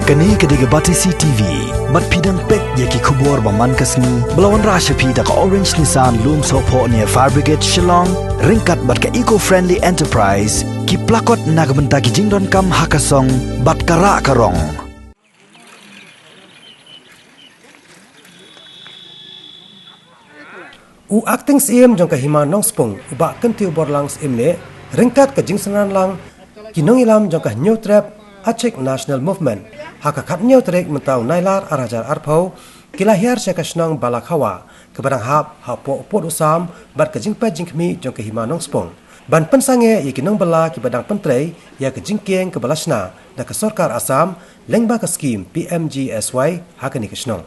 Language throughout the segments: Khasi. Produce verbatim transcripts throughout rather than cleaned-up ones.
Kane ka dei ka Batesi T V. Bad phi dang peit ïa ki khubor ba man ka sngi ba la wanrah sha phi da ka Orange Nissan Lumsohphoh near Fire Brigade Shillong, ryngkat bad ka Eco Friendly Enterprise, ki plakot na ka bynta ki jingdonkam ha ka song bad ka rah ka rong. U Acting Syiem jong ka Hima Nongspung, u Bah Kyntiew Borlang Syiemlieh, ryngkat ka jingsynran lang ki nongïalam jong ka Hynñiewtrep Achik National Movement, ha ka khathynñiew tarik mynta u Nailar ar hajar arphew, ki la hiar sha ka shnong Balakhawa, kaba dang hap hapoh u pud u sam bad ka jingpeit jingkhmih jong ka Hima Nongspung, ban pynsangeh ïa ki nongbylla kiba dang pyntrei ïa ka jingkieng kaba la shna da ka sorkar Assam lyngba ka skhim P M G S Y ha kane ka shnong.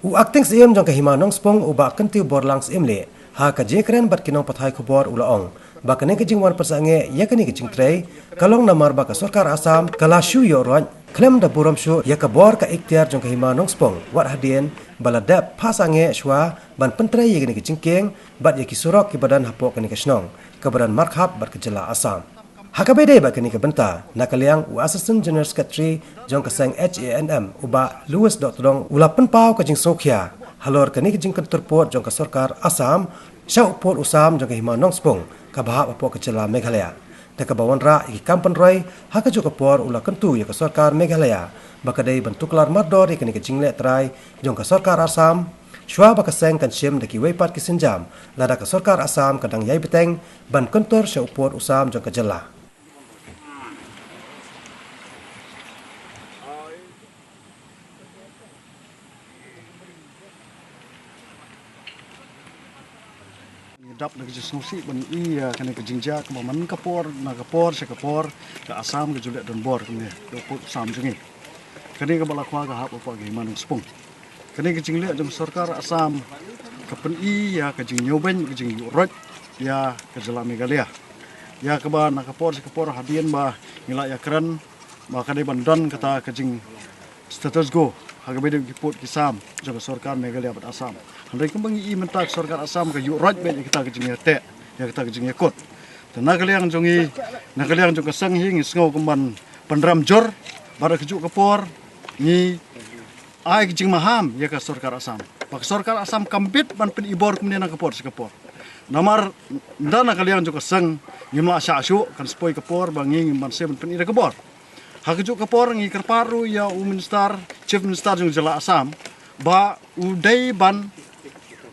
U Acting Syiem jong ka Hima Nongspung, u Bah Kyntiew Borlang Syiemlieh, ha ka jingkren bad ki nongpathai khubor u la ong ba kane ka jingwan pynsangeh ïa kane ka jingtrei ka long namar ba ka sorkar Assam ka la shu ïoh roit khlem da burom shuh ïa ka bor ka iktiar jong ka Hima Nongspung, wat hadien ba la dep phah sangeh shuwa ban pyntrei ïa kane ka jingkieng bad ïa ki surok kiba don hapoh kane ka shnong kaba don markhap bad ka jylla Assam. Ha kaba ïadei bad kane ka bynta, na ka liang u Assistant General Secretary jong ka seng H A N M, u Bah Louis Dohtdong, u la pynpaw ka jingsngewkhia halor kane ka jingkyntur pud jong ka sorkar Assam sha u pud u sam jong ka Hima Nongspung kaba hap hapoh ka jylla Meghalaya. Da kaba wanrah ïa ki kam pynroi ha kajuh ka por, u la kyntu ïa ka sorkar Meghalaya ba ka dei ban tuklar mardor ïa kane ka jingleh trai jong ka sorkar Assam, shuwa ba ka seng kan shim da kiwei pat ki sienjam lada ka sorkar Assam ka dang ïai bteng ban kyntur sha u pud u sam jong ka jylla. Ngi dap da ka jingsngewsih ban ïohi ïa kane ka jingjia kaba man ka por na ka por sha ka por, ka Assam ka ju leh donbor kumne ïa u pud u sam jong ngi. Kane ka Balakhawa ka hap hapoh ka Hima Nongspung. Kane ka jingleh jong ka sorkar Assam ka pyni ïa ka jingïewbeiñ, ka jingïuhroit ïa ka jylla Meghalaya. Ïa kaba na ka por sha ka por hadien ba ngi la ïakren ba ka dei ban don kata ka jing status quo ha kaba ïadei ki pud ki sam jong ka sorkar Meghalaya bad Assam. Hynrei kumba ngi ïohi mynta ka sorkar Assam ka ïuhroit beit ïa kata ka jingïateh, ïa kata ka jingïakut. Te na ka liang jong ngi, na ka liang jong ka seng hi, ngi sngew kumban pynrem jur, bad ha kajuh ka por ngi ai ka jingmaham ïa ka sorkar Assam ba ka sorkar Assam kam bit ban pyni bor kumne na ka por sha ka por. Namar ynda na ka liang jong ka seng ngim lah shah shuh, kan sa poi ka por ba ngi ngim banse ban pyni da ka bor. Ha kajuh ka por ngi kyrpad ruh ïa u minister, chief minister jong ka jylla Assam, ba u dei ban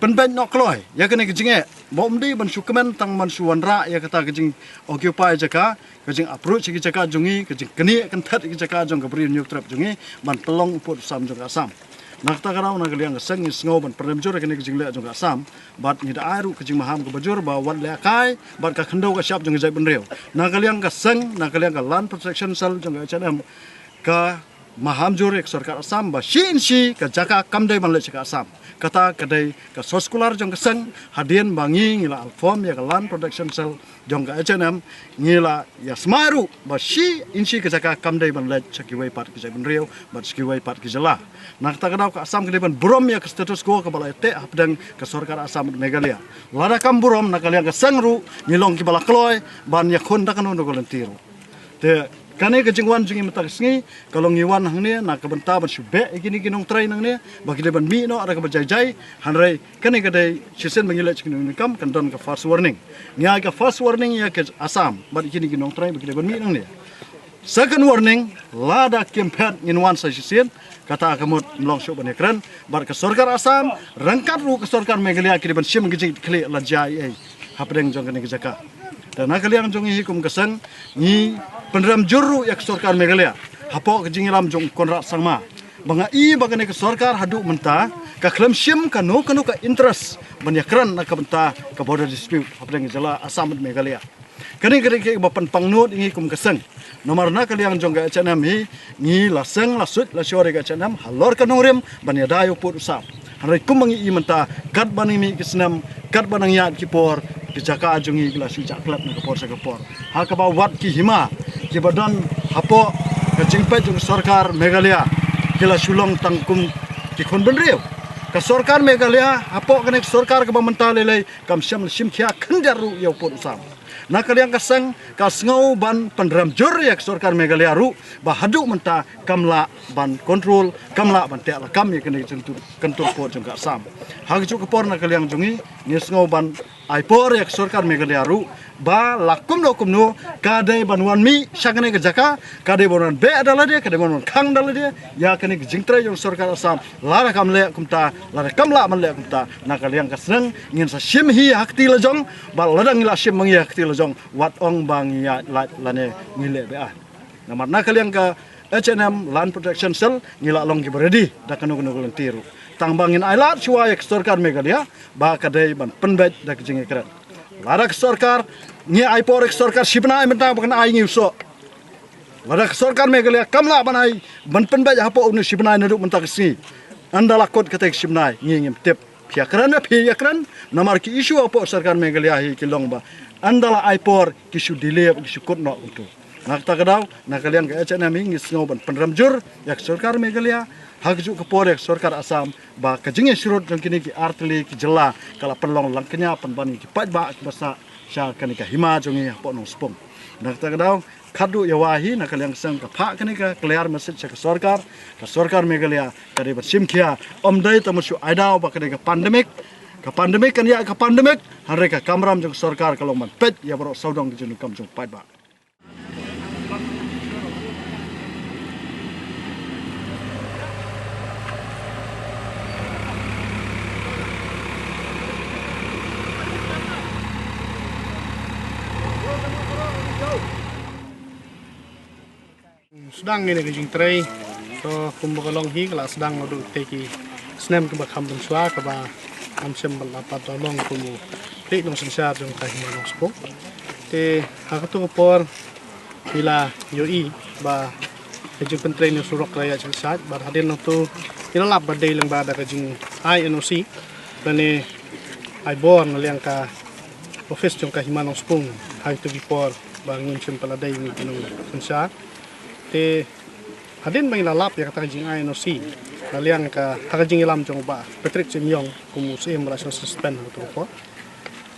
pynbeit noh kloi ïa kane ka jingeh, ba um dei ban shu kmen tang ban shu wanrah ïa kata ka jing occupy jaka, ka jing approach ïa ki jaka jong ngi, ka jingknieh kynthet ïa ki jaka jong ka Bri Hynñiewtrep jong ngi ban pynlong u pud u sam jong ka Assam. Na kata ka daw, na ka liang ka seng ngi sngew ban pynrem jur ïa kane ka jingleh jong ka Assam, bad ngi da ai ruh ka jingmaham kaba jur ba wat lehkai bad ka khyndew ka shyiap jong ka jaitbynriew. Na ka liang ka seng, na ka liang ka Land Protection Cell jong ka H A N M, ka maham jur ïa ka sorkar Assam ba shi inshi ka jaka kam dei ban leit sha ka Assam. Kata ka dei ka soskular jong ka seng, hadien ba ngi, ngi la form ïa ka Land Protection Cell jong ka H A N M, ngi la ïa smai ruh ba shi inshi ka jaka kam dei ban leit sha kiwei pat ki jaitbynriew bad sha kiwei pat ki jylla. Na kata ka daw ka Assam ka dei ban burom ïa ka status quo kaba la ïateh hapdeng ka sorkar Assam bad Meghalaya. Lada kam burom, na ka liang ka seng ruh ngi long kiba la kloi ban ïakhun da kano kano ka lynti ruh. Te kane ka jingwan jong ngi mynta ka sngi ka long ngi wan hangne na ka bynta ban shu beh ïa kine ki nongtrei nangne ba ki dei ban mih noh da kaba jai jai, hynrei kane ka dei shisien ba ngi leit sha kine ki nongtrei kam, kan don ka first warning. Ngi ai ka first warning ïa ka Assam bad ïa kine ki nongtrei ba ki dei ban mih nangne. Second warning, lada kim phet ngin wan sa shisien, kata ka mut ym long shuh ban ïakren bad ka sorkar Assam ryngkat ruh ka sorkar Meghalaya, ki dei ban shim ka jingkitkhlieh lada jia ei ei hapdeng jong kane ka jaka. Te na ka liang jong ngi hi kum ka seng, ngi pynrem jur ruh ïa ka sorkar Meghalaya hapoh ka jingïalam jong u Conrad Sangma, ba nga i ba kane ka sorkar haduh mynta ka khlem shim kano kano ka interest ban ïakren na ka bynta ka border dispute hapdeng ka jylla Assam bad Meghalaya. Kane ka dei kaba pynpangnud ïa ngi kum ka seng. Namar na ka liang jong ka H A N M hi, ngi la seng la suit la shor ïa ka H A N M halor ka nongrim ban ïada ïa u pud u sam. Hynrei kumba ngi i mynta, katba nang mih ki snem, katba nang ïaid ki por, ki jaka jong ngi ki la shu jah klet na ka por sha ka por. Ha kaba wat ki hima kiba don hapoh ka jingpeit jong ka sorkar Meghalaya ki la shu long tang kum ki khun bynriew. Ka sorkar Meghalaya hapoh kane ka sorkar kaba mynta lei lei kam shym la shim khia khyndiat ruh ïa u pud u sam. Na ka liang ka seng ka sngew ban pynrem jur ïa ka sorkar Meghalaya ruh ba haduh mynta kam lah ban control, kam lah ban teh lakam ïa kane ka kyntur, kyntur kot jong ka Assam. Ha kajuh ka por na ka liang jong ngi, ngi sngew ban ai por ïa ka sorkar Meghalaya ruh ba la kumno kumno ka dei ban wan mih sha kane ka jaka, ka dei ban wan beh da lade, ka dei ban wan khang da lade ïa kane ka jingtrei jong sorkar Assam. Lada kam leh kumta, lada kam lah ban leh kumta, na ka liang ka seng ngin sa shim hi ha kti la jong, bad lada ngi la shim ma ngi ha kti la jong, wat ong ba ngi ïaid lait lane ngi leh beh. Namar na ka liang ka H and M Land Protection Cell ngi la long kiba ready da kano kano ka lynti ruh. Tang ba ngin ai lad shuwa ïa ka sorkar Meghalaya ba ka dei ban pynbeit da ka jingïakren. Lada ka sorkar, ngi ai por ïa ka sorkar shi bnai mynta ba kan ai ngi u soh. Lada ka sorkar Meghalaya kam lah ban ai ban pynbeit hapoh une u shi bnai naduh mynta ka sngi, ynda la kut kata ka shi bnai, ngi ngim tip. Phi ïakren ne phi ïakren, namar ki issue hapoh sorkar Meghalaya hi ki long ba ynda la ai por ki shu delay, ki shu kut noh kumtu. Na kata ka daw, na ka liang ka H and M hi ngi sngew ban pynrem jur ïa ka sorkar Meghalaya, ha kajuh ka por ïa ka sorkar Assam, ba ka jingïasyrut jong kine ki artylli ki jylla ka la pynlong langkñia pynban ïa ki paidbah kiba sah sha kane ka hima jong ngi hapoh Nongspung. Na kata ka daw, khatduh ïa wa hi, na ka liang ka seng ka phah kane ka clear message sha ka sorkar, ka sorkar Meghalaya ka dei ban shim khia, ym dei tang ban shu ai daw ba ka dei ka pandemic. Ka pandemic kan ïaid ka pandemic, hynrei ka kamram jong ka sorkar ka long ban peit ïa baroh sawdong ki jingdonkam jong paidbah. Sdang ïa kane ka jingtrei, to kumba ka long hi ka la sdang naduh te ki snem kiba kham mynshuwa kaba ngam shym la pat da long kum u khlieh nongsynshar jong ka hima Nongspung. Te ha kato ka por ngi la ïohi ba ka jingpyntrei ne surok ka la ïaid shait shait, bad hadien nangto ngi la lap ba dei lyngba da ka jingai N O C lane ai bor na liang ka office jong ka hima Nongspung ha kito ki por ba ngim shym pat la dei ngi ki nongsynshar. Te hadien ba ngi la lap ïa kata ka jingai N O C na liang ka, ha ka jingïalam jong u Bah Patrick Syiem kum u Syiem ba la shong suspend ha kato ka por.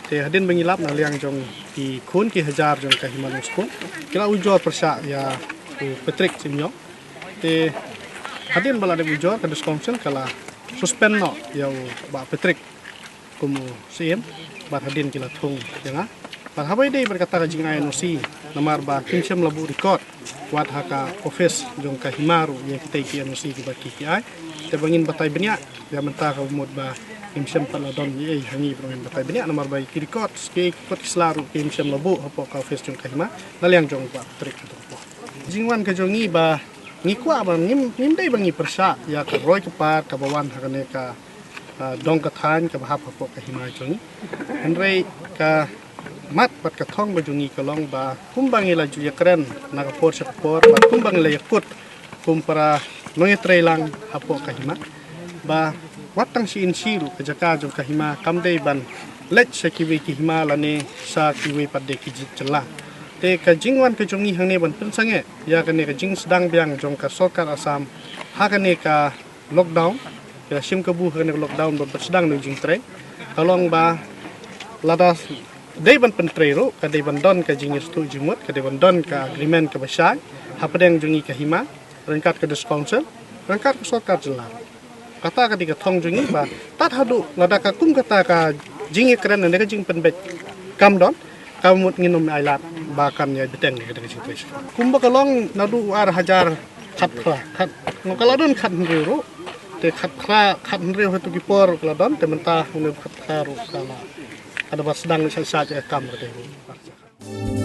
Te hadien ba ngi lap na liang jong ki khun ki hajar jong ka hima Nongspung, ki la ujor pyrshah ïa u Patrick Syiem. Te hadien ba la dep ujor, ka District Council ka la suspend noh ïa u Bah Patrick kum u Syiem, bad hadien ki la thung ïa nga. Bad haba ïadei bad kata ka jingai N O C, namar ba kim shym la buh record wat ha ka office jong ka hima ruh ïa kitei ki N O C kiba ki ki ai. Te ba ngin batai bniah ïa mynta ka mut ba kim shym pat la don ei ei ha ngi, ba ngin batai bniah namar ba ki record ki kot ki sla ruh kim shym la buh hapoh ka office jong ka hima na liang jong u Bah Patrick. Jingwan ka jong ngi ba ngi kwah ba ngim, ngim dei ba ngi pyrshah ïa ka roi ka par kaba wan ha kane ka ah, dong ka thaiñ kaba hap hapoh ka hima jong ngi. Hynrei ka mat bad ka thong ba jong ngi ka long ba kumba ngi la ju ïakren na ka por sha ka por, bad kumba ngi la ïakut kum para nongïatreilang hapoh ka hima, ba wat tang shi inshi ruh ka jaka jong ka hima kam dei ban leit sha kiwei ki hima lane sha kiwei pat de ki jylla. Te ka jingwan ka jong ngi hangne ban pynsangeh ïa kane ka jingsdang biang jong ka sorkar Assam ha kane ka lockdown, ki la shim kabu ha kane ka lockdown ba pynsdang na u jingtrei. Ka long ba lada dei ban pyntrei ruh, ka dei ban don ka jingïasyllok jingmut, ka dei ban don ka agreement kaba shai hapdeng jong ngi ka hima, ryngkat ka District Council, ryngkat ka sorkar jylla. Kata ka dei ka thong jong ngi ba tad haduh lada ka kum kata ka jingïakren ne ka jingpynbeit kam don, ka mut ngin ym ailad ba kan ïai bteng ïa ka jingtrei. Kumba ka long naduh u ar hajar khatphra, khat, nga ka la don khathynriew ruh. Te khatphra, khathynriew ha tu ki por ka la don, te mynta une u khatphra ruh ka la, ka da ba sdang sha sha ka kam ka dei ruh.